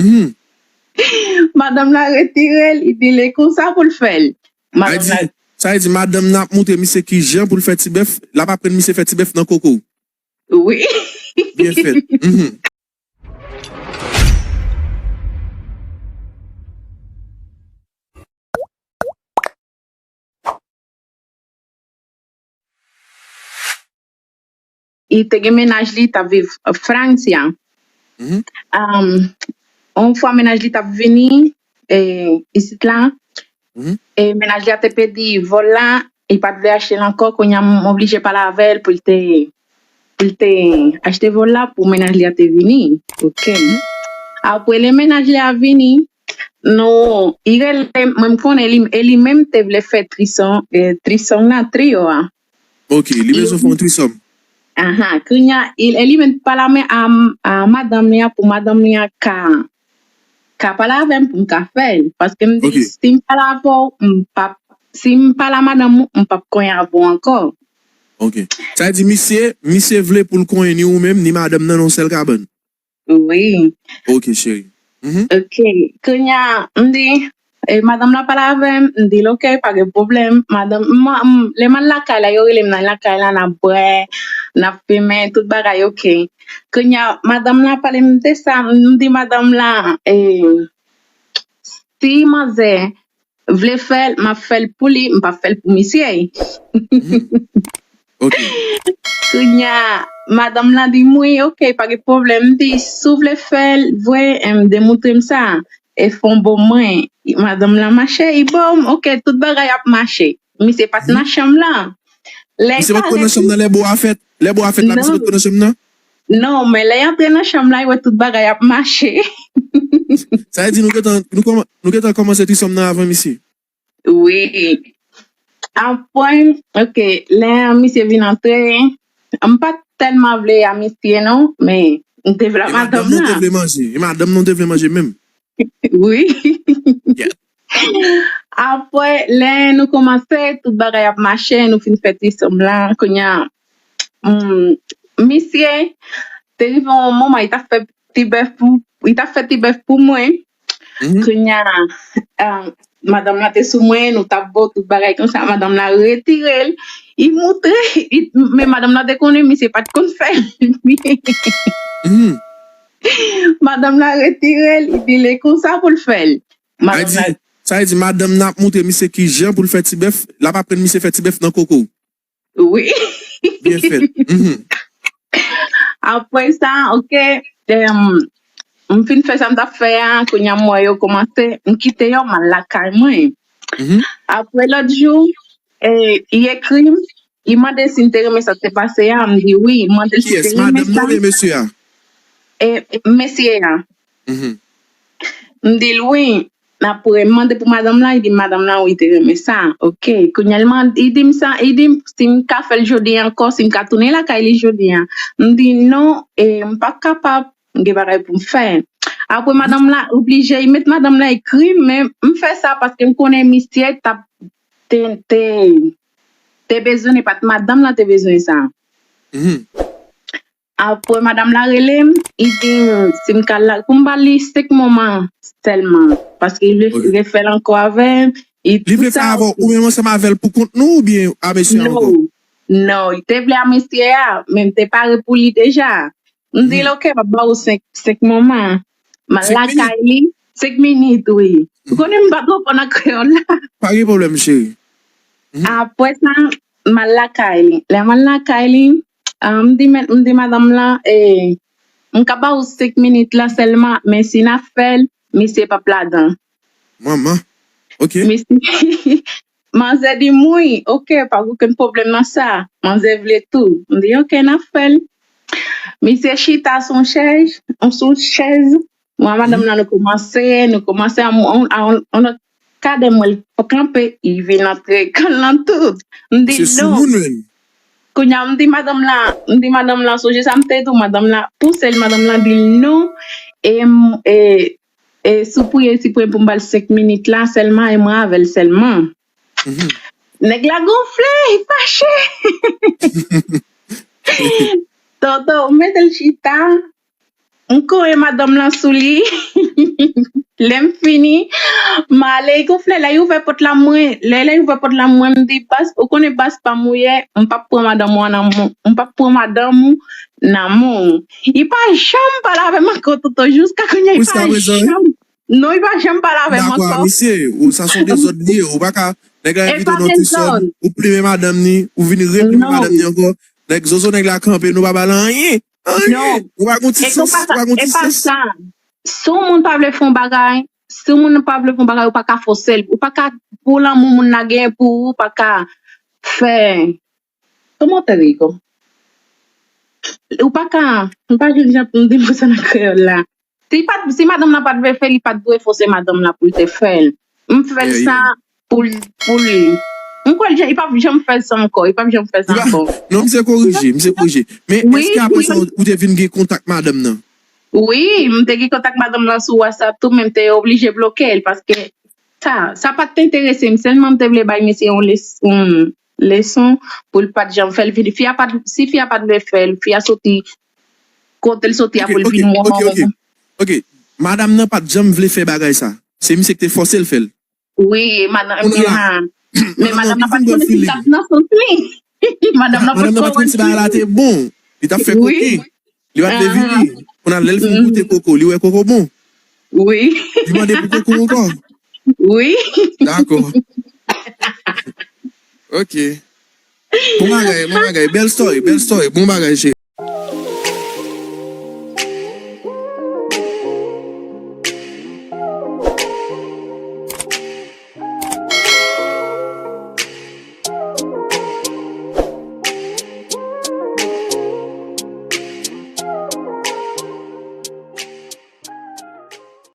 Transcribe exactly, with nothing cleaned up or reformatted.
Mhm. Madanm la retire l, li di l e konsa pou l fè l. Madanm la, sa vle di madanm nan ap montre misye ki jan pou l fè ti bèf, l ap aprann misye fè ti bèf nan koko. Wi. Byen fèt. Mhm. Li te gen mennaj li t ap viv Frans ya. Mhm. Um, yon fwa mennaj li t ap vini e, isit la, mhm, e mennaj li a te pèdi vòl la, li pa t vle achte l ankò, kounye a m oblije pale avè l pou l te, pou l te achte vòl la pou mennaj li a te vini. Ok. Mhm. Apre lè mennaj li a vini, nou, li rele, mwen m konnen li, e li menm te vle fè trison, e, trison nan, trio a. Ok, li bezwen fè yon trisòm. Aha, kounye a, li, li menm pale a, a madanm li a pou madanm li a ka, ka pale avè m pou m ka fè l. Paske m di, ok, si m pale avè w, m p ap, si m pale a madanm ou, m p ap konyen avè w ankò. Ok. Sa vle di, misye, misye vle pou l konyen ni ou menm, ni madanm nan nan yon sèl kabann. Wi. Ok, cheri. Mhm. Ok. Kounye a, m di, e, madanm la pale avè m, m di l, ok, pa gen pwoblèm. Madanm, m, m, lè m al lakay la, yo rele m nan lakay la, n ap bwè, n ap fimen, tout bagay, ok. Kounye a, madanm la pale m de sa, m di madanm la, e, si manzè vle fè l, m ap fè l pou li, m p ap fè l pou misye. Mhm. Ok. Kounye a, madanm lan di m, wi, ok, pa gen pwoblèm. M di, si w vle fè l vre, em, demontre m sa. E fè yon bon mwen. Madanm lan mache, li ban m, ok, tout bagay ap mache. Misye pa t nan chanm lan. Lè misye pa t nan chanm nan lè bo a fèt? Lè bo a fèt la, misye pa t nan chanm nan? Non, men lè y antre nan chanm la, y wè tout bagay ap mache. Sa vle di nou gentan, nou kòman-, nou gentan kòmanse trisòm nan avan misye? Wi. Apre, ok, lè misye vin antre, m pa t tèlman vle a misye non, men m te vle a madanm nan. E madanm nan te vle manje, e madanm nan te vle manje menm. Wi. Yeah. Apre, lè nou kòmanse, tout bagay ap mache, nou fin fè trisòm la, kounye a, mm, misye te rive yon moman, li t ap fè ti bèf pou, li t ap fè ti bèf pou mwen. Mhm. Kounye a, ah, madanm la te sou mwen, nou t ap bo tout bagay konsa, madanm la retire l, li montre, li, men madanm la te konnen misye pa t konn fè l byen. Mhm. Madanm la retire l, li di l e konsa pou l fè l. Madanm la, sa vle di madanm nan ap montre misye ki jan pou l fè ti bèf, l ap aprann misye fè ti bèf nan koko. Wi. Byen fèt. Mhm. Apre sa, ok, em, m fin fè sa m t ap fè a, kounye a m wè yo kòmanse, m kite yo, m al lakay mwen. Mhm. Apre lòt jou, e, li ekri m, li mande si m te renmen sa k te pase a, m di wi, m mande l si m te renmen sa. Kiyès, madanm nan oubyen mesye a? E, e, mesye a. Mhm. M di l wi. Apre, m mande pou madanm lan, li di madanm lan, wi, te renmen sa. Ok. Kounye a, li man-, li di m sa, li di m si m ka fè l jodi a ankò, si m ka tounen lakay li jodi a. M di non, e, m pa kapab, m gen bagay pou m fè. Apre, madanm lan oblije, li met madanm lan ekri m, men m fè sa paske m konnen misye t ap, te, te, te bezwen, e pa t madanm lan te bezwen sa. Mhm. Apre, madanm la rele m, li di m si m ka la, pou m ba li senk moman sèlman. Paske li vle, ok, refè l ankò avè m. Li vle fè avè w, ou menm ansanm avè l pou kont nou oubyen a mesye a ankò? Non, non, li te vle a mesye a, men m te pare pou li deja. M di l, ok, m ap ba ou senk, senk moman. M al lakay li, senk minit, wi. Ou konnen m pa twò fò nan kreyòl la. Pa gen pwoblèm, cheri. Mhm. Apre sa, m al lakay li. Lè m al lakay li, ah, m di, men, m di madanm lan, e, m ka ba ou senk minit la sèlman, men si n ap fè l, misye p ap ladan. Manman. Ok. Misye, manzè di m wi, ok, pa gen okenn pwoblèm nan sa. Manzè vle tou. M di, ok, n ap fè l. Misye chita sou yon chèz, sou yon chèz. Mwen ak madanm nan, nou kòmanse, nou kòmanse a, a, a, a, kadè mwen l kanpe, li vin antre kan lan tout. M di non. Kounye a, m di madanm lan, m di madanm lan, sonje sa m te di w, madanm lan pouse l, madanm lan di l non. E, m- e, e si w priye, si w priye pou m ba l senk minit la sèlman, e mwen avè l sèlman. Mhm. Nèg la gonfle, li fache. Tonton, ou mete l chita. m kore madanm lan sou li. Lè m fini, m ale. Gon flè, lè y ouvè pòt la, mwen, lè, lè y ouvè pòt la, mwen, m di, "Bas, ou konnen bas pa m ou ye, m p ap pran madanm ou an nan men w. M p ap pran madanm ou nan men w." Li pa janm pale avè m ankò, Toto, jiska kounye a, li pa janm. Non, li pa janm pale avè m ankò. Dakò, misye, ou, sa se yon dezòd li ye. Ou pa ka, nèg la envite w nan ti sòn, ou plimen madanm ni, ou vin replimen madanm ni ankò. Nèg zozo nèg la kanpe, nou pa ba l anyen. Anyen. Ou pa gon ti sans, ou pa gon ti sans. Si yon moun pa vle fè yon bagay, si yon moun pa vle fè yon bagay, ou pa ka fòse l. Ou pa ka, pou lanmou moun nan genyen pou ou, ou pa ka fè, kòman te di, Rico? Ou pa ka, m pa jwenn jan pou m di mo sa nan kreyòl la. Si pa, si madanm lan pa t vle fè l, li pa t dwe fòse madanm lan pou l te fè l. M fè l sa pou l, pou li. M kwè l, li p ap janm fè l sa ankò, li p ap janm fè l sa ankò. Non, misye korije, misye korije. Men èske apre sa, ou te vin gen kontak madanm nan? Wi, m te gen kontak madanm nan sou WhatsApp tou, men m te oblije bloke l, paske sa, sa pa t enterese m. Sèlman m te vle bay misye yon les-, yon leson pou l pa t janm fè l vini. Fi a pa t, si fi a pa t vle fè l, fi a soti kote l soti a pou l vin wè manman. Ok, ok, ok. Madanm nan pa t janm vle fè bagay sa. Se misye ki te fòse l fè l. Wi, madanm, men madanm nan pa t konnen si l t ap nan sans li. Madanm nan pa t konnen si bagay la te bon. Li t ap fè koken. Li pa t vle vini. Kounye a, lè l fin goute koko, li wè koko bon. Wi. Li mande pou koko ankò. Wi. Dakò. Ok. Bon bagay, bon bagay. Bèl story, bèl story. Bon bagay, cheri.